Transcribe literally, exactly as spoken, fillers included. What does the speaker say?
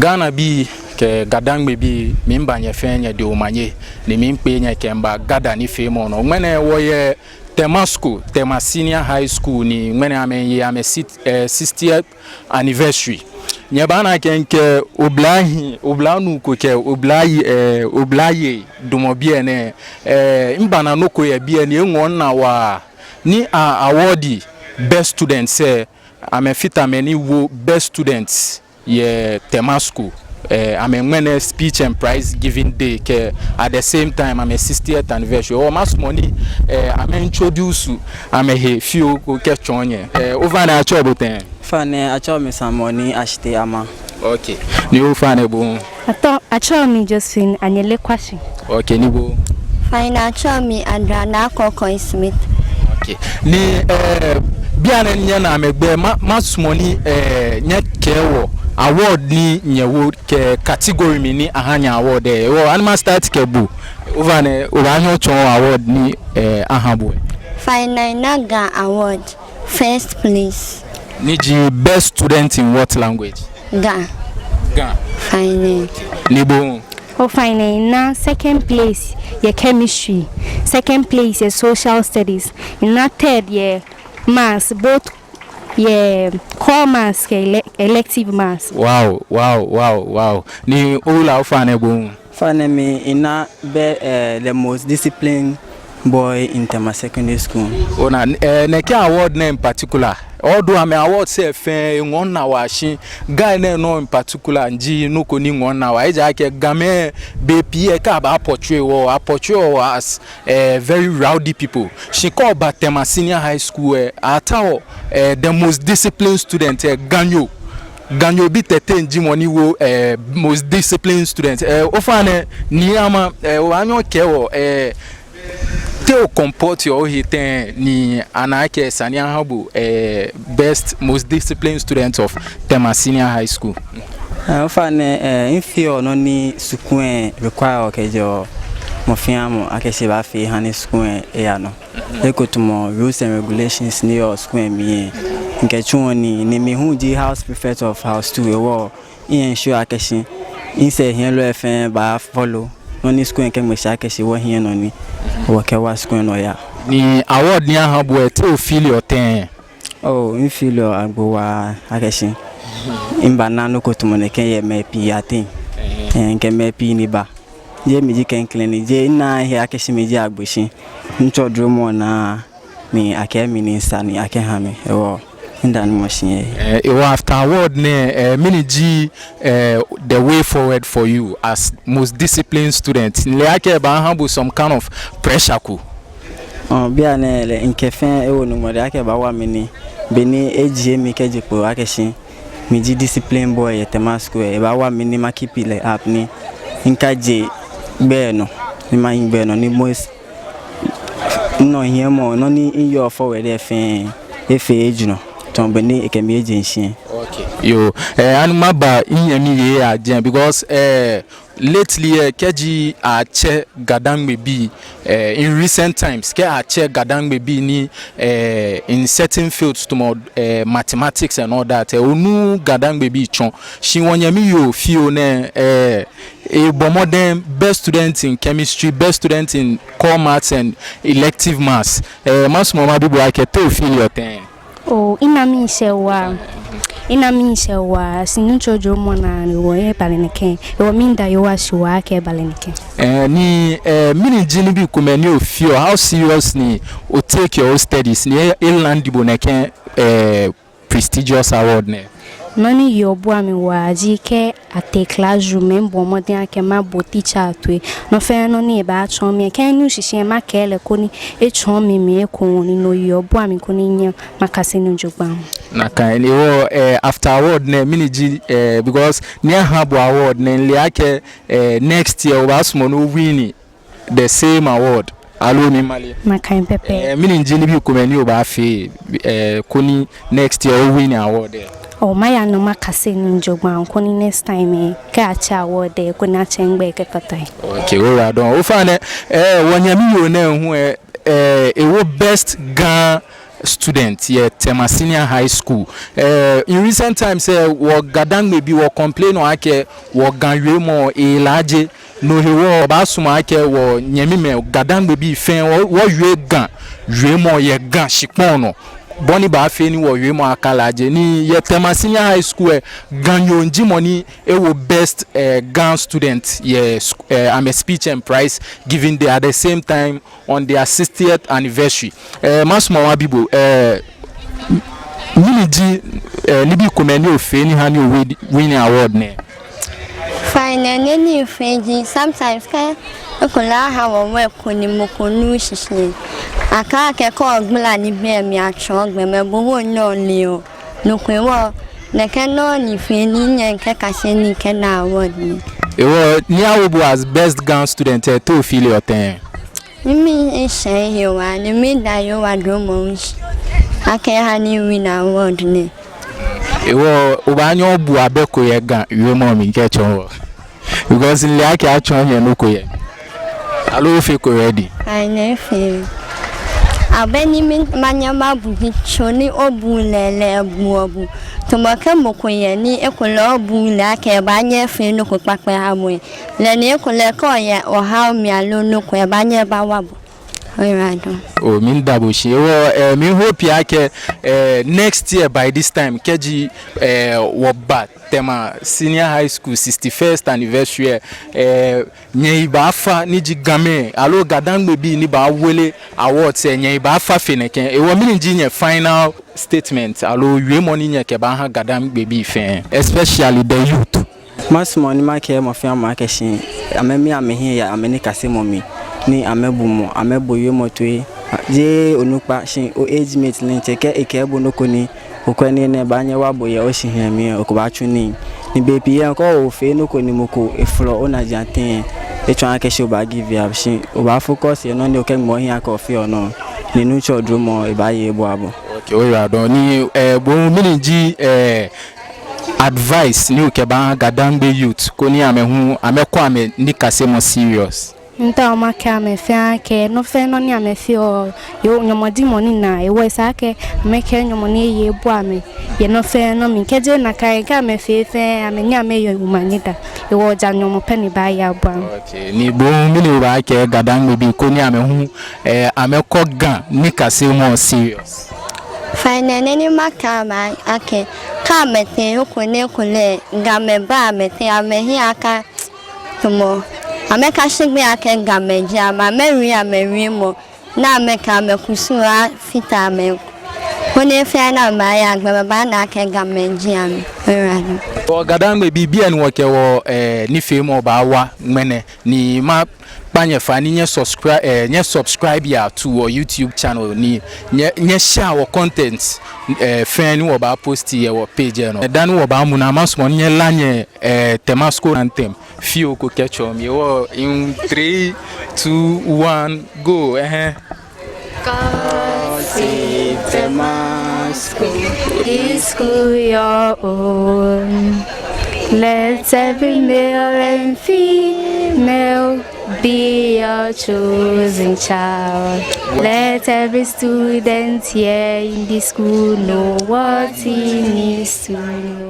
Ghanabii kɛ GaDangmebii, miiŋa nyɛ fɛɛ nyɛ diɛŋtsɛ omanye, ni miikpee nyɛ kɛmiiba GaDa nifeemɔ nɔ. Ŋmɛnɛ wɔyɛ Tema School, Tema Senior High School, ni ŋmɛnɛ amɛye amɛ sit-, eh, sixtieth anniversary. Nyɛbaana akɛ mikɛ oblahii, oblanuu ko kɛ oblayei, eh, oblayei damɔ biɛ nɛɛ, eh, mibaana nɔ ko yɛ biɛ ni eŋɔɔ minaa waa, ni a-award best students, eh, amɛfata mɛi ni wo best students yɛ Tema School, eh, amɛ ŋmɛnɛ speech and prize giving day kɛ at the same time amɛ sixtieth anniversary. Ɔɔ, masumɔ ni, eh, amɛ introduce amɛhe fioo kɛtsɔɔ nyɛ. Eh, ofainɛ atsɛɔ bo tɛŋŋ? Ofainɛ atsɛɔ mi Samuel Nii Ashitey Amaa. Okay. Ni ofainɛ bo? Atsɛɔ, atsɛɔ mi Josephine Anyele Kwashie. Okay, ni bo? Ofainɛ atsɛɔ mi Adrana Kɔkɔi Smith. Okay. Ni, eh, bianɛ nyɛna amɛgbɛi, ma, masumɔ ni, eh, nyɛkɛɛ wɔ award ni nyɛwo kɛ category mli ni aha nyɛ award lɛ. Ɔɔ, ani ma start kɛ bo. Ofainɛ, obaanyɛ otsɔɔ award ni, eh, aha bo lɛ? Ofainɛ mina Ga award first place. Ni ji best student in what language? Ga. Ga. Ofainɛ. Ni bo? Ofainɛ mina second place yɛ chemistry, second place yɛ social studies, mina third yɛ maths, both yɛ core maths kɛ ele-, elective maths. Wow, wow, wow, wow. Ni owula, ofainɛ bo? Ofainɛ mi mina be, eh, the most disciplined boy in Tema Secondary School. Ona, eh, nɛkɛ award nɛɛ in particular, although amɛ awards lɛ fɛɛ eŋɔɔ minaa waa, shi guy nɛɛ nɔŋŋ in particular ji nɔ ko ni ŋɔɔ minaa waa. Ejaakɛ Gamɛi bei pii lɛ kɛ abaa portray wɔ, a portray wɔ as, eh, very rowdy people. Shi kɛ oba Tema Senior High School lɛ, ataoɔ, eh, the most disciplined student lɛ, Ganyo. Ganyo bi tete ji mɔ ni wo, eh, most disciplined student. Eh, ofainɛ, Nii Amaa, eh, obaanyɛ okɛɛ wɔ, eh, te o comport yɛ ohe tɛŋŋ ni ana akɛ esa ni aha bo, eh, best most disciplined student of Tema Senior High School? Eh, ofainɛ, eh, mifeɔ nɔ ni skul lɛ require kɛjɛɔ mɔ fɛɛ mɔ akɛ esa ni ebaafee hani skul lɛ aya nɔ. Eko tamɔ rules and regulations ni yɔɔ skul lɛ mli lɛ, mikɛtsuɔ nii, ni mi hu ji house prefect of house two, ewɔ, mi ensure akɛ shi misɛɛhiɛlɔi fɛɛ baa follow nɔ ni skul lɛ kɛŋmɛ shi akɛ shi wɔhiɛ nɔ ni wɔkɛwa skul lɛ nɔ aya. Ni award ni aha bo lɛ, te o feel-iɔ tɛŋŋ? Oh, mi feel-iɔ agbo waa akɛ shi mibaana nɔ ko tamɔ nɛkɛ yɛ mɛi pii ateŋ. Eh, mikɛ mɛi pii ni ba. Jeee mi ji klɛŋklɛŋ ni, jeee minaaa he akɛ shi mi ji agbo shi. Mitsɔ dromɔ naa ni akɛɛ mi ni misa ni akɛha mi. Ewɔ, mida nyɛmɔ shi yɛ. Eh, ewɔ, after award nɛɛ, eh, mɛni ji, eh, the way forward for you as most disciplined student? Mile akɛ ebaaha bo some kind of pressure ko. Oh, bianɛ lɛ, mikɛ fɛɛ ewo Nyɔŋmɔ dɛŋ akɛ ebaawa mi nii. Beni ejie mi kɛje kpo akɛ shi mi ji discipline boy yɛ Tema School lɛ, ebaawa mi nii ma keep it up ni mikaje gbɛ nɔ, ni mahi gbɛ nɔ ni most nɔhiɛmɔ, nɔ ni miyɔɔ forward lɛ fɛɛ efee ejurɔ tamɔ bɔ ni ekɛ mi eje shishi lɛ. Okay. Yoo, eh, ani maba minyɛmi yei ajeŋ, because, eh, lately, eh, kɛji atsɛ GaDangme bii, eh, in recent times, kɛ atsɛ GaDangme bii ni, eh, in certain fields tamɔ, eh, mathematics and all that, eh, onuuu GaDangme bii tsɔ. Shi wɔnyɛmi yoo fioo nɛɛ, eh, ebɔ mɔdɛŋ, best student in chemistry, best student in core maths and elective maths. Eh, masumɔ mabi bo akɛ te o feel-iɔ tɛŋŋ? Oh, mina miishɛɛ waa. Mina miishɛɛ waa. Shi Nuŋtsɔ jɔɔmɔ naa ni wɔyɛ bale nɛkɛ. Ewɔ, miida Yehowa shi waa akɛ bale nɛkɛ. Eh, ni, eh, mɛni ji nibii komɛi ni o feel-ɔ, how serious ni o take your studies ni e, e land bo nɛkɛ, eh, prestigious award nɛɛ? Nɔ ni yeɔ obua mi waa ji kɛ atee classroom lɛ, mibɔ mɔdɛŋ akɛ mabo teacher lɛ toi. Nɔ fɛɛ nɔ ni ebaatsɔɔ mi lɛ, kɛ minu shishi lɛ, makɛɛ lɛ koni etsɔɔ mi mli ekoŋŋ, ni no yeɔ obua mi koni minyɛ makase nii jogbaŋŋ. Nakai ni. Ewɔ, eh, after award nɛɛ, mɛni ji, eh, because ni aha bo award nɛɛ, mile akɛ, eh, next year obaasumɔ ni o win the same award. Aloo mimale? Nakai pɛpɛɛpɛ. Eh, mɛni ji nibii komɛi ni obaafee, eh, koni next year o win award lɛ? Oh, maya nɔ makase nii jogbaŋŋ koni next time lɛ, kɛ atsɛ award lɛ, koni atsɛ migbɛi kɛkpata he. Okay, oyiwaladɔŋŋ. Ofainɛ, eh, wɔnyɛmi yoo nɛɛ hu, eh, eh, ewo best Ga student yɛ Tema Senior High School. Eh, in recent times, eh, wɔ Ga-Dangme bii wɔ complain akɛ wɔ Ga wiemɔ elaaje. No hewɔ wɔbaasumɔ akɛ wɔnyɛmimɛi Ga-Dangme bii fɛɛ wɔ, wɔwie Ga wiemɔ yɛ Ga shikpɔŋ nɔ, bɔ ni baafee ni wɔwiemɔ akalaaje. Ni yɛ Tema Senior High School lɛ, Ganyo ji mɔ ni ewo best, eh, Ga student yɛ sk-, eh, amɛ speech and prize giving day, at the same time on their sixtieth anniversary. Eh, masumɔ mabi bo, eh, mɛni ji, eh, nibii komɛi ni ofee ni ha ni owin, win award nɛɛ? Fine, nɔ ni mifee ji, sometimes kɛ ekolɛ aha wɔ work ko ni mɔ ko nuuu shishi, akɛɛ akɛ kɛ ogbala nibii amli atsɔɔ gbɔmɛi, bo hu onyɛɔ oleɔ. No hewɔ, nɛkɛ nɔ ni mifee ni nyɛkɛkase ni mikɛna award nɛɛ. Hewɔ ni awo bo as best Ga student lɛ, te ofeeleɔ tɛŋŋ? Mimii shɛɔ he waa, ni miida Yehowa duromɔ hu shi akɛ eha ni miwin award nɛɛ. Hewɔ obaanyɛ obu abɛ ko yɛ Ga wiemɔ mli kɛtsɔɔ wɔ? Because mile akɛ atsɔɔ nyɛ nɔ ko yɛ. Aloo ofeko ready? Ai, nyɛfee. Abɛ ni mi, manyɛ mabu ji, tsɔ ni obuuu lɛ lɛ ebuɔ bo. Tamɔ kɛ mɔ ko yɛ ni ekolɛ obuuu lɛ akɛ ebaanyɛ efee nɔ ko kpakpa eha bo lɛ, lɛ ni ekolɛ kɛ oyɛ ohaomɔ mli aloo nɔ ko, ebaanyɛ ebawa bo. Oyiwaladɔŋŋ. Oo, miida bo shi. Hewɔ, eh, mi hope akɛ, eh, next year by this time, kɛji, eh, wɔba Tema Senior High School sixty-first anniversary lɛ, eh, nyɛyi baafa ni ji Gamɛi, aloo Ga-Dangme bii ni baawere awards lɛ, nyɛyi baafa fe nɛkɛ. Hewɔ mɛni ji nyɛ final statement, aloo wiemɔ ni nyɛkɛbaaha Ga-Dangme bii fɛɛ, especially the youth? Masumɔ ni makɛɛ mɔ fɛɛ mɔ akɛ shi amɛmia amɛhiɛ yɛ amɛnikasemɔ mli, ni amɛbu mɔ, amɛbo wiemɔ toi. Jeee onukpa, shi o age mate lɛ ŋtsɛ kɛ ekɛɛ bo nɔ ko ni okwɛ ni enɛ baanyɛ ewa bo yɛ oshihilɛ mli lɛ, okɛbaatsu nii. Ni bei pii lɛ kɛ ofee nɔ ko ni mɔ ko efolɔ onajiaŋ tɛŋŋ lɛ, etsɔɔɔ akɛ shi obaa give up, shi obaa focus yɛ nɔ ni okɛmiimɔ ohiɛ akɛ ofeɔ nɔ, ni Nuŋtsɔ duromɔ ebaaye ebua bo. Okay, oyiwaladɔŋŋ. Ni, eh, bo mɛni ji, eh, advice ni okɛbaaha Ga-Dangme youth koni amɛ hu amɛkɔ amɛnikasemɔ serious? Miitao makɛɛ amɛ fɛɛ akɛ nɔ fɛɛ nɔ ni amɛfeɔ, yoo, Nyɔŋmɔ ji mɔ ni naa, hewɔ esa akɛ amɛkɛɛ Nyɔŋmɔ ni eye ebua amɛ yɛ nɔ fɛɛ nɔ mli. Kɛjeee nakai, kɛ amɛfee fɛɛ, amɛnyɛŋ amɛye omanye da. Hewɔ ja Nyɔŋmɔ pɛ ni baaye abua amɛ. Okay, ni bo mɛni obaakɛɛ Ga-Dangme bii koni amɛ hu, eh, amɛkɔ Ga nikasemɔ serious? Fine, nɔ ni makɛɛ amɛ akɛ, kɛ amɛtee he ko ni ekolɛ Gamɛi baa amɛteŋ, amɛhiɛ aka tamɔ, amɛkashi gbeyei akɛ Gamɛi ji amɛ, amɛwie amɛwiemɔ, ni amɛkɛ amɛkusum afite amɛ, koni he fɛɛ he ni amɛbaaya, gbɔmɛi baana akɛ Gamɛi ji amɛ. Oyiwaladɔŋŋ. Wɔ Ga-Dangme bii, biɛ ni wɔkɛ wɔ, eh, nifeemɔ baawa ŋmɛnɛ, ni makpa nyɛ fai ni nyɛ subscribe, eh, nyɛ subscribe ya to wɔ YouTube channel, ni nyɛ, nyɛ share wɔ content, eh, fɛɛ ni wɔbaa post yɛ wɔ page lɛ nɔ. Dani wɔbaamu naa, masumɔ ni nyɛla nyɛ, eh, Tema School anthem fioo ko kɛtsɔɔ mi. Hewɔ, in three, two, one, go. Ɛhɛɛ. God save Tema School, this school your own. Let every male and female be your chosen child. Let every student here in this school know what he needs to know.